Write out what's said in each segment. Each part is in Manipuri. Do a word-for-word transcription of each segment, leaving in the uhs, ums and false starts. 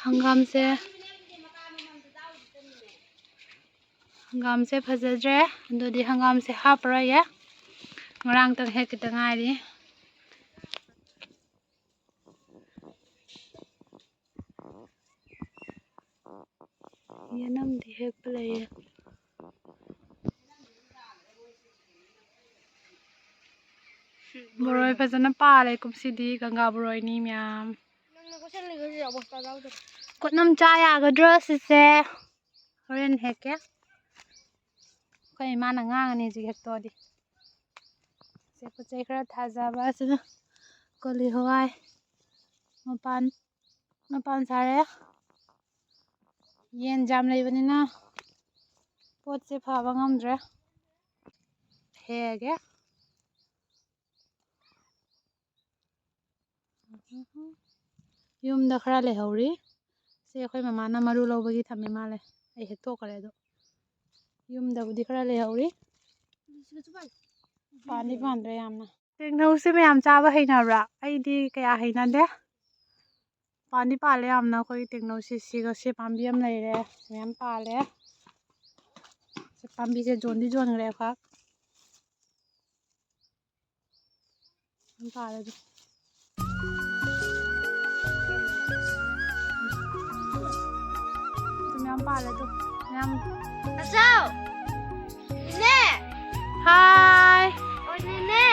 ꯍꯪꯒꯥꯝꯁꯦ, ꯍꯪꯒꯥꯝꯁꯦ ꯐꯖꯗ꯭ꯔꯦ꯫ ꯑꯗꯨꯗꯤ ꯍꯪꯒꯥꯝꯁꯦ ꯍꯥꯞꯄꯔꯣꯏꯒꯦ꯫ ꯉꯔꯥꯡꯇꯪ ꯍꯦꯛꯈꯤꯗ ꯉꯥꯏꯔꯤ꯫ ꯌꯦꯅꯝꯗꯤ ꯍꯦꯛꯄ ꯂꯩꯌꯦ꯫ ꯕꯣꯔꯣꯏ ꯐꯖꯅ ꯄꯥꯜꯂꯦ ꯀꯨꯝꯁꯤꯗꯤ, ꯒꯪꯒꯥ ꯕꯣꯔꯣꯏꯅꯤ ꯃꯌꯥꯝ꯫ ꯀꯣꯠꯅꯝ ꯆꯥ ꯌꯥꯒꯗ꯭ꯔꯣ ꯁꯤꯁꯦ? ꯍꯣꯔꯦꯟ ꯍꯦꯛꯀꯦ꯫ ꯑꯩꯈꯣꯏ ꯏꯃꯥꯅ ꯉꯥꯡꯉꯅꯤ ꯍꯧꯖꯤꯛ ꯍꯦꯛꯇꯣꯛꯑꯗꯤ꯫ ꯁꯦ ꯄꯣꯠ ꯆꯩ ꯈꯔ ꯊꯥꯖꯕ ꯑꯁꯤꯅ ꯀꯣꯂꯤ ꯍꯋꯥꯏ ꯃꯄꯥꯟ, ꯃꯄꯥꯟ ꯁꯥꯔꯦ꯫ ꯌꯦꯟ ꯌꯥꯝ ꯂꯩꯕꯅꯤꯅ ꯄꯣꯠꯁꯦ ꯐꯕ ꯉꯝꯗ꯭ꯔꯦ꯫ ꯍꯦꯛꯑꯒꯦ꯫ ꯌꯨꯝꯗ ꯈꯔ ꯂꯩꯍꯧꯔꯤ꯫ ꯁꯤ ꯑꯩꯈꯣꯏ ꯃꯃꯥꯅ ꯃꯔꯨ ꯂꯧꯕꯒꯤ ꯊꯝꯃꯤ ꯃꯥꯜꯂꯦ꯫ ꯑꯩ ꯍꯦꯛꯇꯣꯛꯈ꯭ꯔꯦ ꯑꯗꯣ꯫ ꯌꯨꯝꯗꯕꯨꯗꯤ ꯈꯔ ꯂꯩꯍꯧꯔꯤ꯫ ꯄꯥꯟꯗꯤ ꯄꯥꯟꯗ꯭ꯔꯦ ꯌꯥꯝꯅ꯫ ꯇꯦꯡꯅꯧꯁꯦ ꯃꯌꯥꯝ ꯆꯥꯕ ꯍꯩꯅꯕ꯭ꯔꯥ? ꯑꯩꯗꯤ ꯀꯌꯥ ꯍꯩꯅꯗꯦ꯫ ꯄꯥꯟꯗꯤ ꯄꯥꯜꯂꯦ ꯌꯥꯝꯅ꯫ ꯑꯩꯈꯣꯏ ꯇꯦꯡꯅꯧꯁꯦ ꯁꯤꯒ ꯁꯤ ꯄꯥꯝꯕꯤ ꯑꯃ ꯂꯩꯔꯦ꯫ ꯃꯌꯥꯝ ꯄꯥꯜꯂꯦ꯫ ꯁꯤ ꯄꯥꯝꯕꯤꯁꯦ ꯌꯣꯟꯗꯤ ꯌꯣꯟꯈ꯭ꯔꯦ ꯑꯩꯈꯣꯏ꯫ ꯌꯥꯝ ꯄꯥꯜꯂꯦ ꯑꯗꯨ꯫ ꯑꯗꯨ ꯃꯌꯥꯝ ꯄꯥꯜꯂꯦ ꯑꯗꯨ꯫ ꯃꯌꯥꯝ꯫ ꯑꯆꯧ! ꯏꯅꯦ! ꯍꯥꯏ! ꯑꯣ, ꯏꯅꯦ!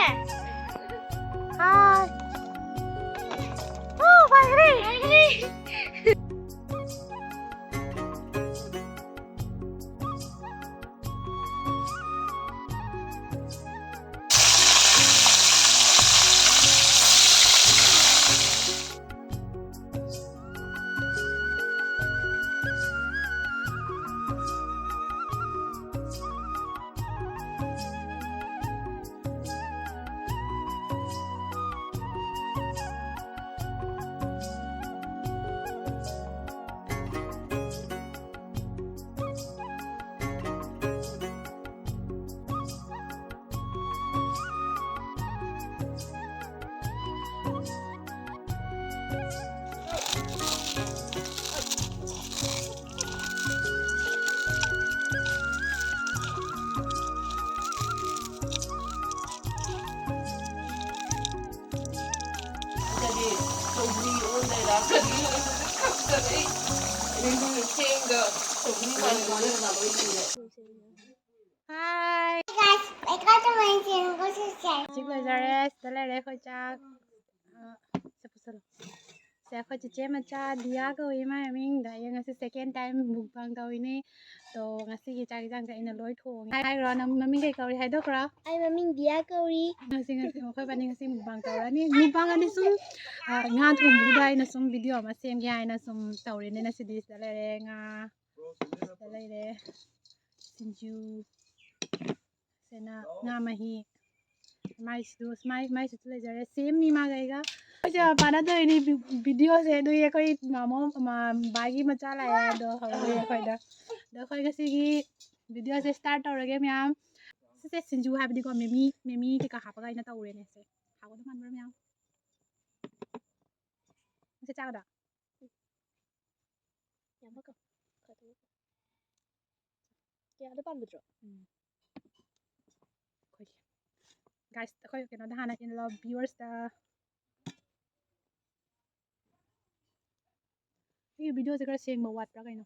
ꯍꯥꯏ! ꯑꯣ, ꯄꯥꯏꯈ꯭ꯔꯦ! ꯄꯥꯏꯈ꯭ꯔꯦ! Hi! Guys, welcome to my channel. Go subscribe. ꯍꯧꯖꯤꯛ ꯂꯣꯏꯖꯔꯦ꯫ ꯁꯤꯗ ꯂꯩꯔꯦ ꯑꯩꯈꯣꯏ ꯆꯥꯛ꯫ ꯑ, ꯁꯦ ꯄꯨꯁꯜꯂꯣ꯫ ꯁꯦ ꯑꯩꯈꯣꯏ ꯆꯤꯆꯦ ꯃꯆꯥ ꯗꯤꯌꯥ ꯀꯧꯏ ꯃꯥꯏ ꯃꯃꯤꯡꯗ꯫ ꯑꯩ ꯉꯁꯤ second time mukbang ꯇꯧꯔꯤꯅꯤ꯫ ꯑꯗꯣ ꯉꯁꯤꯒꯤ ꯆꯥꯛ ꯌꯦꯟꯁꯥꯡꯁꯦ ꯑꯩꯅ ꯂꯣꯏ ꯊꯣꯡꯉꯦ꯫ ꯍꯥꯏꯈ꯭ꯔꯣ, ꯅꯪ ꯃꯃꯤꯡ ꯀꯩ ꯀꯧꯔꯤ ꯍꯥꯏꯗꯣꯛꯈ꯭ꯔꯣ꯫ ꯑꯩ ꯃꯃꯤꯡ ꯗꯤꯌꯥ ꯀꯧꯔꯤ꯫ ꯉꯁꯤ, ꯉꯁꯤ ꯃꯈꯣꯏ ꯄꯅꯤ ꯉꯁꯤ mukbang ꯇꯧꯔꯅꯤ꯫ Mukbang ꯑꯅꯤ ꯁꯨꯝ, ꯑ, ꯉꯥ ꯊꯣꯡꯕꯗꯨꯗ ꯑꯩꯅ ꯁꯨꯝ video ꯑꯃ ꯁꯦꯝꯒꯦ ꯍꯥꯏꯅ ꯁꯨꯝ ꯇꯧꯔꯤꯅꯦ꯫ ꯉꯁꯤꯗꯤ ꯁꯤꯗ ꯂꯩꯔꯦ ꯉꯥ, ꯁꯤꯗ ꯂꯩꯔꯦ ꯁꯤꯡꯖꯨ, ꯁꯤꯅ ꯉꯥ ꯃꯍꯤ, ꯃꯥꯏꯁꯤꯁꯨ, ꯃꯥꯏ, ꯃꯥꯏꯁꯤꯁꯨ ꯂꯩꯖꯔꯦ꯫ Same ꯃꯤ ꯃꯥꯒ ꯑꯩꯒ꯫ ꯑꯩꯈꯣꯏꯁꯦ ꯄꯥꯅꯗꯣꯏꯅꯤ vi-, videoꯁꯦ꯫ ꯑꯗꯨꯒꯤ ꯑꯩꯈꯣꯏ ꯃꯥꯃꯣ, ꯃꯥ-, ꯕꯥꯒꯤ ꯃꯆꯥ ꯂꯥꯛꯑꯦ꯫ ꯑꯗꯣ ꯍꯧꯔꯦ ꯑꯩꯈꯣꯏꯗ꯫ ꯑꯗꯣ ꯑꯩꯈꯣꯏ ꯉꯁꯤꯒꯤ videoꯁꯦ start ꯇꯧꯔꯒꯦ ꯃꯌꯥꯝ꯫ ꯁꯤꯁꯦ ꯁꯤꯡꯖꯨ ꯍꯥꯏꯕꯗꯤꯀꯣ, ꯃꯤꯃꯤ, ꯃꯤꯃꯤ ꯀꯩꯀꯥ ꯍꯥꯞꯄꯒ ꯑꯩꯅ ꯇꯧꯔꯦꯅꯦ ꯁꯦ꯫ ꯍꯥꯎꯒꯗꯧ ꯃꯥꯟꯕ꯭ꯔꯥ ꯃꯌꯥꯝ? ꯁꯦ ꯆꯥꯒꯗ꯭ꯔꯥ? ꯌꯥꯝꯕ ꯀꯣ꯫ ꯀꯌꯥꯗ ꯄꯥꯟꯕꯗ꯭ꯔꯣ? ꯎꯝ꯫ ꯑꯩꯈꯣꯏꯒꯤ꯫ Guys, ꯑꯩꯈꯣꯏ ꯀꯩꯅꯣꯗ ꯍꯥꯟꯅ ꯏꯜꯂꯣ, viewersꯇ꯫ ꯑꯩꯒꯤ videoꯁꯦ ꯈꯔ ꯁꯦꯡꯕ ꯋꯥꯠꯄ꯭ꯔꯥ ꯀꯩꯅꯣ?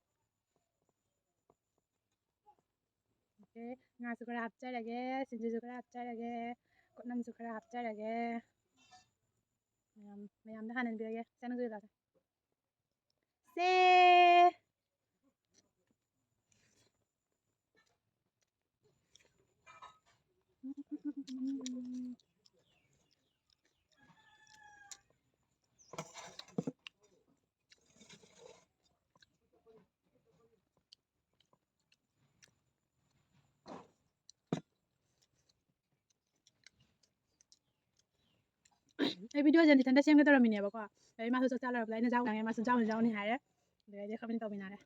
Okay, ꯉꯥꯁꯨ ꯈꯔ ꯍꯥꯞꯆꯔꯒꯦ, ꯁꯤꯡꯖꯨꯁꯨ ꯈꯔ ꯍꯥꯞꯆꯔꯒꯦ, ꯀꯣꯠꯅꯝꯁꯨ ꯈꯔ ꯍꯥꯞꯆꯔꯒꯦ꯫ ꯃꯌꯥꯝ, ꯃꯌꯥꯝꯗ ꯍꯥꯟꯅ ꯏꯟꯕꯤꯔꯒꯦ꯫ ꯁꯦ, ꯅꯪꯁꯨ ꯏꯜꯂꯛꯑꯣꯁꯦ꯫ ꯁꯦ꯫ ꯑꯩ videoꯁꯦ ꯏꯊꯟꯇ ꯁꯦꯝꯒꯦ ꯇꯧꯔꯝꯃꯤꯅꯦꯕꯀꯣ꯫ ꯑꯗꯩ ꯃꯥꯁꯨ ꯆꯥꯛ ꯆꯥ ꯂꯣꯏꯔꯛꯄꯗ ꯑꯩꯅ ꯆꯥꯎ ꯉꯥꯡꯉꯦ, ꯃꯥꯁꯨ ꯆꯥꯎꯅꯤ ꯆꯥꯎꯅꯤ ꯍꯥꯏꯔꯦ꯫ ꯑꯗꯨꯗꯩꯗꯤ ꯑꯩꯈꯣꯏ ꯑꯍꯨꯝ ꯇꯧꯃꯤꯟꯅꯔꯦ꯫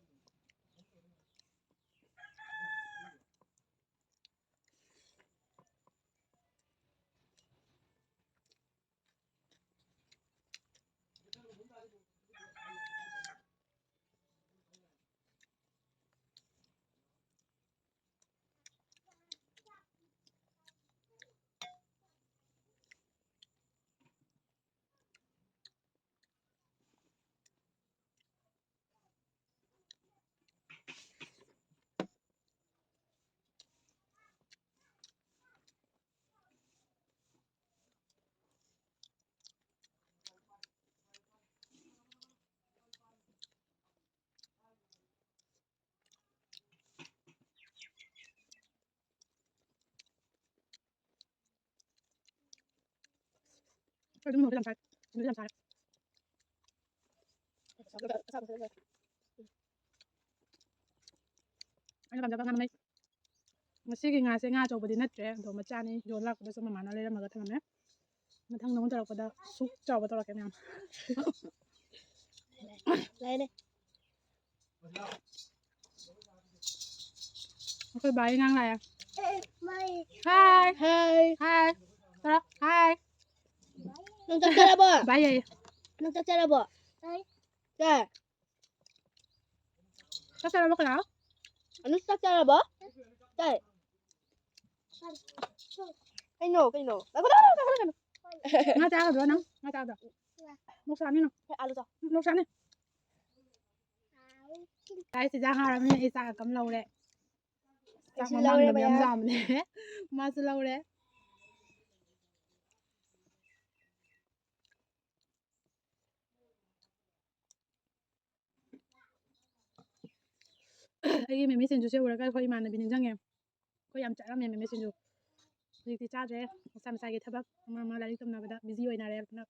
ꯑꯩꯈꯣꯏ ꯑꯗꯨꯝ ꯃꯣꯔꯣꯛ ꯌꯥꯝ ꯁꯥꯏ꯫ ꯑꯗꯨꯁꯨ ꯌꯥꯝ ꯁꯥꯏ꯫ ꯑꯩꯅ ꯄꯥꯝꯖꯕ ꯉꯥ ꯃꯃꯩ꯫ ꯉꯁꯤꯒꯤ ꯉꯥꯁꯦ ꯉꯥ ꯑꯆꯧꯕꯗꯤ ꯅꯠꯇ꯭ꯔꯦ, ꯑꯗꯣ ꯃꯆꯥꯅꯤ꯫ ꯌꯣꯟ ꯂꯥꯛꯄꯗꯁꯨ ꯃꯃꯥꯅ ꯂꯩꯔꯝꯃꯒ ꯊꯝꯃꯝꯃꯦ꯫ ꯃꯊꯪꯗ ꯑꯃꯨꯛ ꯇꯧꯔꯛꯄꯗ ꯁꯨꯛ ꯆꯥꯎꯕ ꯇꯧꯔꯛꯀꯦ ꯃꯌꯥꯝ꯫ ꯂꯩꯅꯦ꯫ ꯑꯩꯈꯣꯏ ꯕꯥꯒꯤ ꯑꯉꯥꯡ ꯂꯥꯛꯑꯦ꯫ ꯍꯥꯏ꯫ ꯍꯥꯏ꯫ ꯍꯥꯏ꯫ ꯇꯧꯔꯣ꯫ ꯍꯥꯏ꯫ ꯅꯪ ꯆꯥꯛ ꯆꯥꯔꯕꯣ? ꯕꯥꯏ ꯌꯥꯏꯌꯦ꯫ ꯅꯪ ꯆꯥꯛ ꯆꯥꯔꯕꯣ? ꯆꯥꯏ꯫ ꯆꯥꯛ ꯆꯥꯔꯕꯣ ꯀꯅꯥ? ꯑꯅꯨ ꯆꯥꯛ ꯆꯥꯔꯕꯣ? ꯆꯥꯏ꯫ ꯀꯩꯅꯣ, ꯀꯩꯅꯣ? ꯉꯥꯏꯈꯣ, ꯉꯥꯏꯈꯣ, ꯉꯥꯏꯈꯣ, ꯉꯥꯏꯈꯣ꯫ ꯉꯥ ꯆꯥꯒꯗ꯭ꯔꯣ ꯅꯪ? ꯉꯥ ꯆꯥꯒꯗ꯭ꯔꯣ? ꯃꯣꯔꯣꯛ ꯁꯥꯅꯤ ꯅꯪ꯫ ꯍꯦ, ꯑꯥꯂꯨ ꯆꯥꯎ꯫ ꯃꯣꯔꯣꯛ ꯁꯥꯅꯤ꯫ ꯒꯥꯏꯁ, ꯏꯟꯖꯥꯡ ꯍꯥꯎꯔꯕꯅꯤꯅ ꯑꯩ ꯆꯥꯛ ꯑꯀꯝ ꯂꯧꯔꯦ꯫ ꯆꯥꯛ ꯑꯩꯁꯨ ꯃꯃꯥꯡꯗ ꯂꯧꯔꯦ ꯃꯌꯥꯝ ꯃꯌꯥꯝ꯫ ꯆꯥꯕꯅꯦ꯫ ꯃꯥꯁꯨ ꯂꯧꯔꯦ꯫ ꯑꯩꯒꯤ ꯃꯤꯃꯤ ꯁꯤꯡꯖꯨꯁꯦ ꯎꯔꯒ ꯑꯩꯈꯣꯏ ꯏꯃꯥꯟꯅꯕꯤ ꯅꯤꯡꯁꯤꯡꯉꯦ꯫ ꯑꯩꯈꯣꯏ ꯌꯥꯝ ꯆꯥꯔꯝꯃꯦ ꯃꯤꯃꯤ ꯁꯤꯡꯖꯨ꯫ ꯍꯧꯖꯤꯛꯇꯤ ꯆꯥꯗ꯭ꯔꯦ꯫ ꯃꯁꯥ ꯃꯁꯥꯒꯤ ꯊꯕꯛ, ꯑꯃ ꯑꯃ ꯂꯥꯏꯔꯤꯛ ꯇꯝꯅꯕꯗ ꯕꯤꯖꯤ ꯑꯣꯏꯅꯔꯦ ꯑꯗꯨꯅ꯫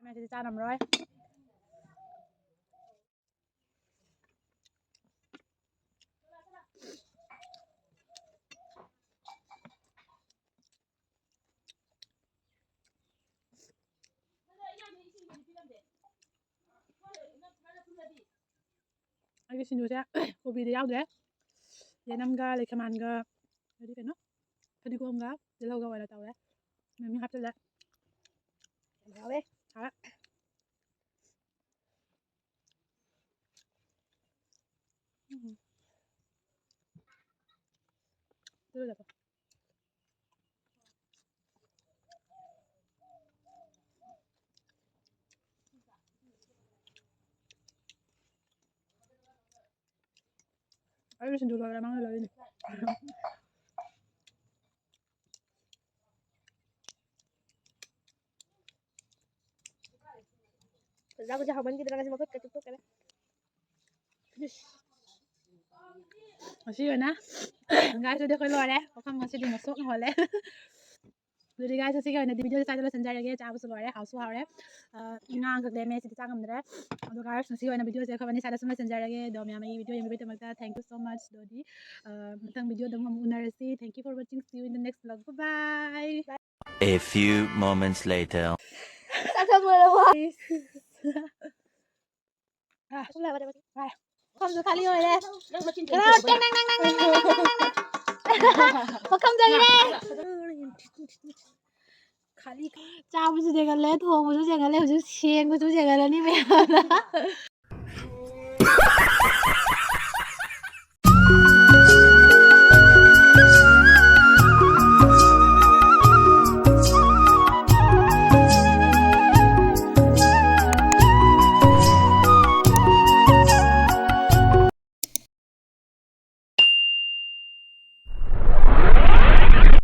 ꯃꯌꯥꯝꯁꯤꯗꯤ ꯆꯥꯔꯝꯃꯔꯣꯏ꯫ ꯑꯩꯒꯤ ꯁꯤꯡꯖꯨꯁꯦ ꯀꯣꯕꯤꯗꯤ ꯌꯥꯎꯗ꯭ꯔꯦ꯫ ꯌꯦꯅꯝꯒ ꯂꯩꯈꯃꯥꯟꯒ, ꯑꯗꯩ ꯀꯩꯅꯣ, ꯐꯗꯤꯒꯣꯝꯒ ꯇꯤꯜꯍꯧꯒ ꯑꯣꯏꯅ ꯇꯧꯔꯦ꯫ ꯃꯤꯃꯤ ꯍꯥꯞꯆꯤꯜꯂꯦ꯫ ꯌꯥꯝ ꯍꯥꯎꯋꯦ꯫ ꯍꯥꯎꯋꯦ꯫ ꯎꯝ꯫ ꯆꯠꯂꯨ, ꯆꯠꯂꯨ꯫ ꯑꯩꯁꯨ ꯁꯤꯡꯖꯨ ꯂꯣꯏꯔꯦ, ꯃꯥꯅ ꯂꯣꯏꯔꯤꯅꯦ꯫ ꯆꯥꯛꯁꯦ ꯍꯥꯎꯃꯟꯈꯤꯗꯅ ꯉꯁꯤ ꯃꯈꯨꯠꯀ ꯆꯤꯛꯊꯣꯛꯈ꯭ꯔꯦ꯫ ꯉꯁꯤ ꯑꯣꯏꯅ, guys, ꯑꯗꯨꯗꯤ ꯑꯩꯈꯣꯏ ꯂꯣꯏꯔꯦ꯫ ꯄꯨꯈꯝ ꯉꯁꯤꯗꯤ ꯉꯁꯣꯛꯅ ꯍꯣꯜꯂꯦ꯫ ꯑꯗꯨꯗꯤ, guys, ꯉꯁꯤꯒꯤ ꯑꯣꯏꯅꯗꯤ video ꯁꯦ ꯁ꯭ꯋꯥꯏꯗ ꯂꯣꯏꯁꯤꯟꯖꯔꯒꯦ꯫ ꯆꯥꯕꯁꯨ ꯂꯣꯏꯔꯦ, ꯍꯥꯎꯁꯨ ꯍꯥꯎꯔꯦ꯫ ꯑ, ꯉꯥ ꯑꯃꯈꯛ ꯂꯦꯝꯃꯦ, ꯁꯤꯗꯤ ꯆꯥ ꯉꯝꯗ꯭ꯔꯦ꯫ ꯑꯗꯣ, guys, ꯉꯁꯤꯒꯤ ꯑꯣꯏꯅ video ꯁꯦ ꯑꯩꯈꯣꯏ ꯑꯅꯤ ꯁ꯭ꯋꯥꯏꯗ ꯁꯨꯝ ꯂꯣꯏꯁꯤꯟꯖꯔꯒꯦ꯫ ꯑꯗꯣ, ꯃꯌꯥꯝ ꯑꯩꯒꯤ video ꯌꯦꯡꯕꯤꯕꯒꯤꯗꯃꯛꯇ thank you so much꯫ ꯑꯗꯨꯗꯤ, ꯑ, ꯃꯊꯪ video ꯗ ꯑꯃꯨꯛ ꯎꯅꯔꯁꯤ꯫ Thank you for watching. See you in the next vlog. Bye bye. A few moments later. ꯆꯥꯊꯣꯛꯂꯣꯏꯔꯕꯣ? ꯃꯐꯝꯁꯨ ꯈꯥꯂꯤ ꯑꯣꯏꯔꯦ꯫ ꯅꯪ ꯃꯆꯤꯟ ꯍꯔꯥꯎ, ꯇꯦꯡ, ꯇꯦꯡ, ꯇꯦꯡ꯫ ꯃꯐꯝ ꯆꯪꯉꯦ꯫ ꯈꯥꯂꯤ꯫ ꯆꯥꯕꯁꯨ ꯆꯦꯟꯒꯠꯂꯦ, ꯊꯣꯡꯕꯁꯨ ꯆꯦꯟꯒꯠꯂꯦ, ꯍꯧꯖꯤꯛ ꯁꯦꯡꯕꯁꯨ ꯆꯦꯟꯒꯠꯂꯅꯤ ꯃꯌꯥꯝꯅ꯫